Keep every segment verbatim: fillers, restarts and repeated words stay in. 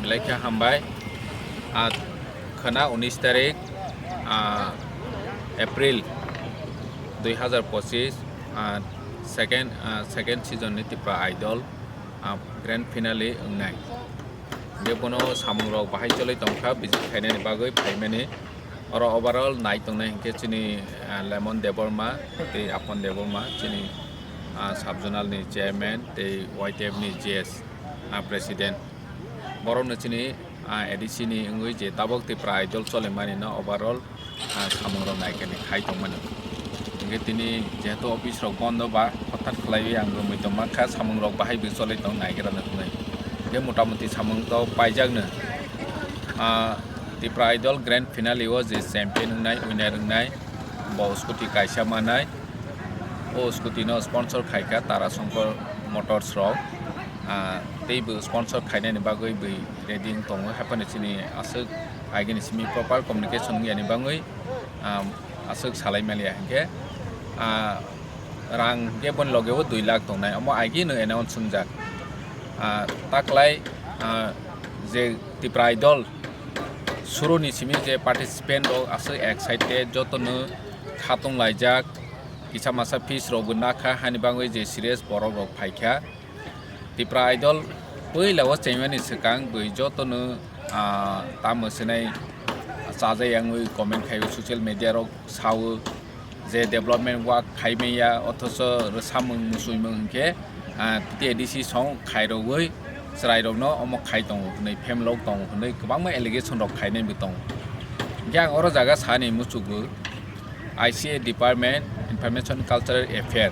Belai khe hambai. Ah, khwna unis tarik, ah, April dui hazar pochis, ah, second, ah, second season ni Tipra Idol, ah, grand finale wngnai. Je bono samung rok bahai choloi tongkha, visit khainani bagwi phaimani. Oro overall nai tongnai hinkhe chini, ah, Lemon Debbarma tei Apon Debbarma, chini, ah, sub-zonal ni chairman tei Y T F ni G S, ah, president. Borokno chini, ah, A D C ni wngwi je tabok Tipra Idol cholimani no overall, ah, samung rok naikani khai tongmani. Hinkhe tini jehetu office rok bondo ba hothat khlaiwi ang romwi tongma kha, samung rok bahai bai choloi tong naigra no hwnwi. Hinkhe motamuti samung to paijak no. Ah, Tipra Idol grand finale o je champion wngnai, winner wngnai, bo scooty kaisa manai. O scooty no sponsor khaikha Tara Shankar Motors rok. Ah, tei bo sponsor khainani bagwi bui ready wng tongo. Haphano chini aswk agini simi proper communication wngya ni bagwi, ah, aswk salai maliya hinkhe, ah, rang hinkhe boni loge o dui lakh tongnai. Omo agino announce wngjak. Ah, taklai, ah, je Tipra Idol suruni simi je participant rok aswk excited, jotono khatung laijak, kisa masa fees rokbo nakha, hani bagwi je serious borok rok phaikha. Tipra Idol puila o chengmani swkang bui jotono, ah, tamo swnai chajai yangwi comment khaio social media rok sao je development work khai manya othocho rwsamung musuimung hinkhe, ah, T A D C song khairogwi chwrairokno omo khai tongo hwnwi phemelok tongo hwnwi kwbangma allegation rok khainaibo tongo. Hinkhe ang oro jaga sani muchugo. I C A Department, Information Cultural Affair.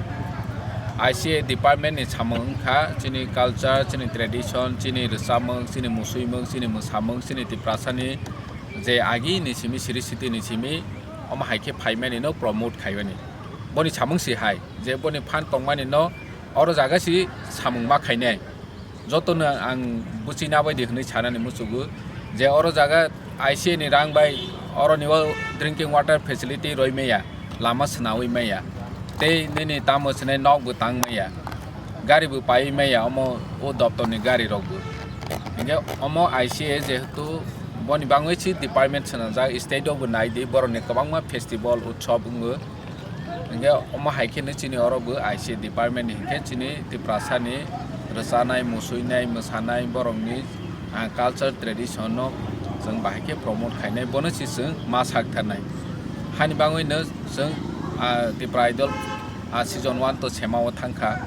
I C A Department ni samung wngkha chini culture, chini tradition, chini rwchapmung, chini musuimung, chini mwsamung, chini Tiprasani je agini simi, siri sitini simi, omo hai khe phaimani no promote khaimani. Boni samung si hai, je boni phan tongmani no oro jaga si samung ma khainai. Jotono ang bwchwi nabaidi hwnwi sanani muchugo je oro jaga I C A ni rang bai oroni o drinking water facility roi maya, lama swnawi maya, tei nini tamo swnai nok bo tang maya, gari bo paiwi maya, omo o doptor ni gari rok bo. Hinkhe omo I C A jehetu boni bagwi si department swnamjak, state o bo nai di, borok ni kwbangma festival utsob wngo. Hinkhe omo hai khe no chini oro bo I C A department ni hinkhe chini Tiprasa ni rwchanai, musuinai, mwsanai, borok ni, ah, culture tradition no chwng bahai khe promote khainai, bono se chwng ma sak tharnai. Hani bagwi no chwng, ah, Tipra Idol, ah, season one to sema o thangkha,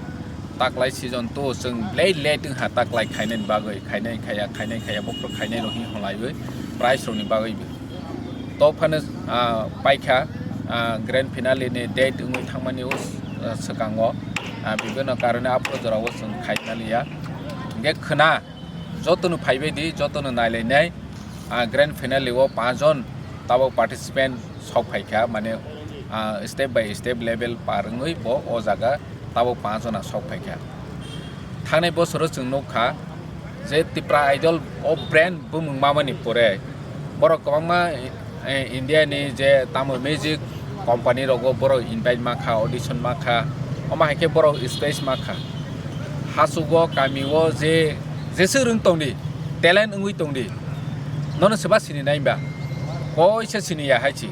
taklai season two chwng belai late wngkha taklai khainai ni bagwi, khainai khaya, khainai khaya, bokhorok khainai rok hinwi hwnlaiwi prize rok ni bagwi bo. Tok phano, ah, paikha, ah, grand finale ni date wngwi thangmani o, ah, swkango, ah, bibino karone aphuru jorao chwng khai maliya. Hinkhe khwna jotono phaibai di, jotono nailainai, ah, grand finale o panch jon tabok participant sok phaikha, mane, ah, step by step level par wngwi bo o jaga tabok panch jona sok phaikha. Thangnai bosoro chwng nukha je Tipra Idol o brand bumung mamani pore borok kwbangma, eh, India ni je tamo music company rogo borok invite makha, audition makha, omo hai khe borok stage makha. Hachugo kami o je jeswk rwng tongdi, talent wngwi tongdi, nono swba sini nai ba? Koisa sini ya hai si.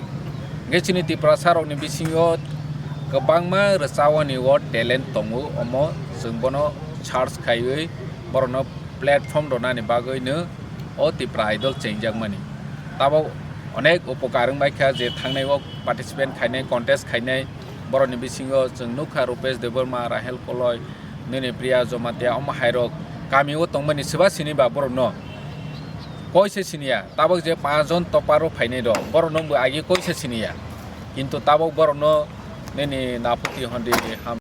Hingke chini Tiprasa rokni bisingo kwbangma rwchawani o talent tongo, omo chwng bono search khaiwi borokno platform rwnani bagwino o Tipra Idol chengjakmani. Tabok Onek upokar wngbaikha je thangnai o participant khainai, contest khainai, borokni bisingo chwng nukha Rupesh Debbarma, Rahel Koloi, nini Priya Jamatia, omo hairok kami o tongmani swba sini ba borokno koi se siniya, tabok je panch jon toparo phainai rok, borokno bo agi koi se siniya, kintu tabok borokno nini naphuti hondi ham.